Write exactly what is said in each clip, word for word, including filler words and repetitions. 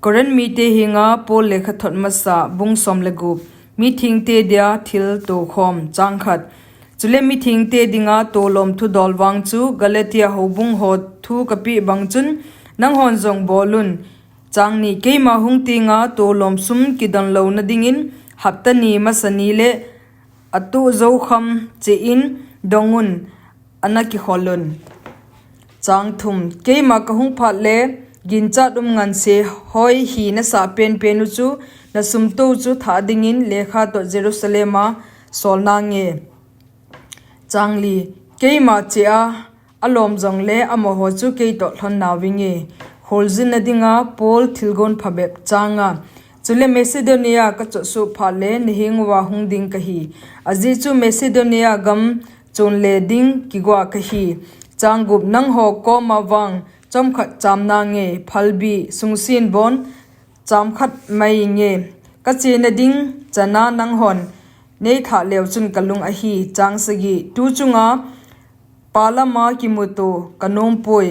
Korin mite henga Paul lekhathot masa, bung som le gup. Mithengte dia thil tokhom. Chang khat. Chule mithengte dinga tolom thudol vang chu Galatia houbung ho thu kapeh bang chun nanghon jong bolun. Chang ni. Keima hung tenga tolom sum kidon louna dingin hapta ni masa ni le atoh jou kham cheh in dongun, ana kikholun. Chang thum. Keima kahung phat le ginchat um nganse hoi hi nasah penpen u chu nasum to chu thah dingin lekha toh Jerusalem a sol nange. Chang li. Keima cheh a alom jongle amaho chu keitoh lhon nauvinge. Kholjinna dinga Paul thilgon phabep. Chang nga. Chule Macedonia kachoh suh phat le nahenguva hung ding kahi. Ajeh chu Macedonia gam chonle ding kigua kahi. Chang gup. Nangho koma vang chomkhat cham nange, phalbi, sungsin bon, cham khat mai nge. Kachena ding chana nanghon neithah leu chun kalung ahi. Chang sagi. Tu chunga palama kimuto kanompoi.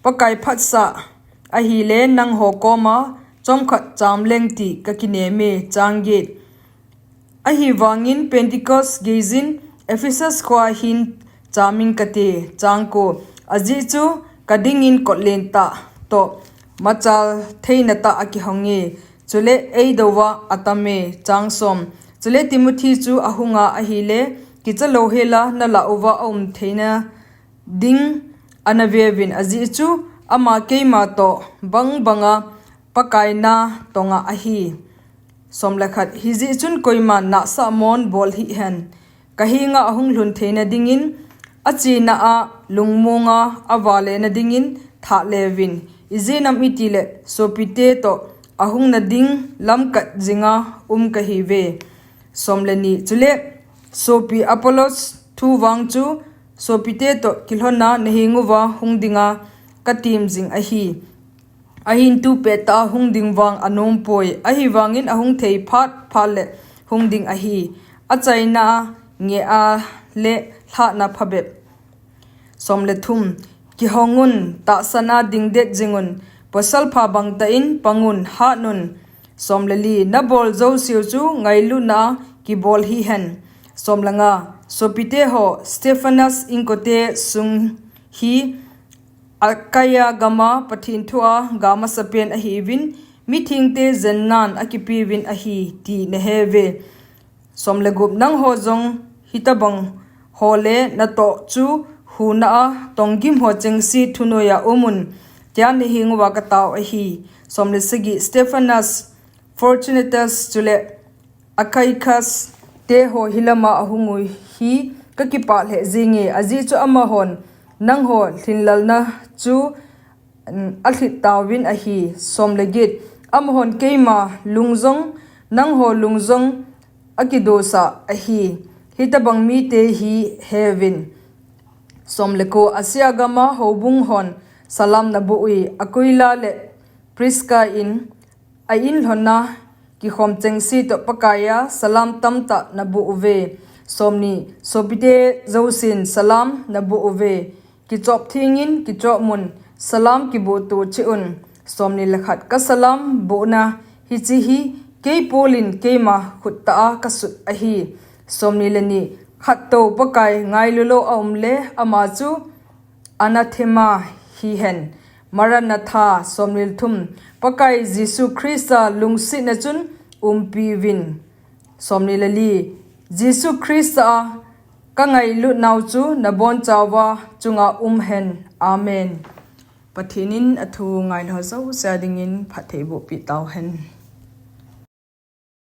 Pakai phatsah ahile nangho koma chomkhat cham leng ti kakineme. Chang get. Ahivangin Pentecost geijin Ephesus khoa hin chamin kate. Chang ko. Ajeh chu kadingin kotlen tah toh machal theina tah akihonge. Chule eidouva atame. Chang som. Chule Timothy chu ahunga ahile kicha louhela nalah uva aum theina ding ana veuvin, ajeh chu ama keima toh bang banga Pakai na tonga ahi. Som le khat. Hijeh chun koiman nahsah mon bol hih hen. Kahenga ahung lhun theina dingin, achena a lungmonga avalena dingin thah leuvin. Ijeh inem itile sopite toh ahung nading lamkat jinga um kahiuve. Som le ni. Chule sopi Apollos thu vang chu sopite toh kilhonna nahenguva hung dinga katim jing ahi. Ahin tupet tah a hung ding vang anompoi. Ahivangin ahung thei phat phat le hung ding ahi. Achaina ngeh a le lhahna phabep. Som le thum. Kihongun, tahsan a dingdet jingun, pasalpha bangtah in pangun, hatnun. Som le li. Nabol jouseu chu ngailutna a kibol hih hen. Som le nga. Sopite ho, Stephanas inkote sung hi Achaia gama Pathen thua ga masapen ahiuvin, mithengte jennan akipeuvin ahi ti naheuve. Som le gup. Nangho jong hitobang ho le natoh chu huna a tonggim ho chengse thunoiya umun, tia nahenguva katao ahi. Som le sagi. Stephanas, Fortunatus chule Achaicus teho hilama ahung u hi kakipah lheh jenge, ajeh chu amahon nangho lhinlelna chu, mm, alhit tauvin ahi. Som le get. Amahon keima lung jong nangho lung jong akidosah ahi. Hitobang mite hi heuvin. Som le ko. Asia gama houbung hon salam naboh uve. Aquila le Prisca in a in lhonna kikhom chengse toh Pakaiya salam tamtah naboh uve. Som ni. Sopite jousen salam naboh uve. Kichop thengin kichop mun salam kiboh to cheh un. Som ni le khat. Kasalam bohna hiche hi kei Paul in keima khut tah a kasut ahi. Som ni le ni. Khattou Pakai ngailu lou aum le ama chu anathema hihen. Maranatha. Som ni le thum. Pakai Jesu Christa lungsetna chun umpiuvin. Som ni le li. Jesu Christa a kangailut nau chu nabonchauva chunga um hen. Amen. Pathen in athu ngailou jouse dingin phatthei bohpeh tauhen.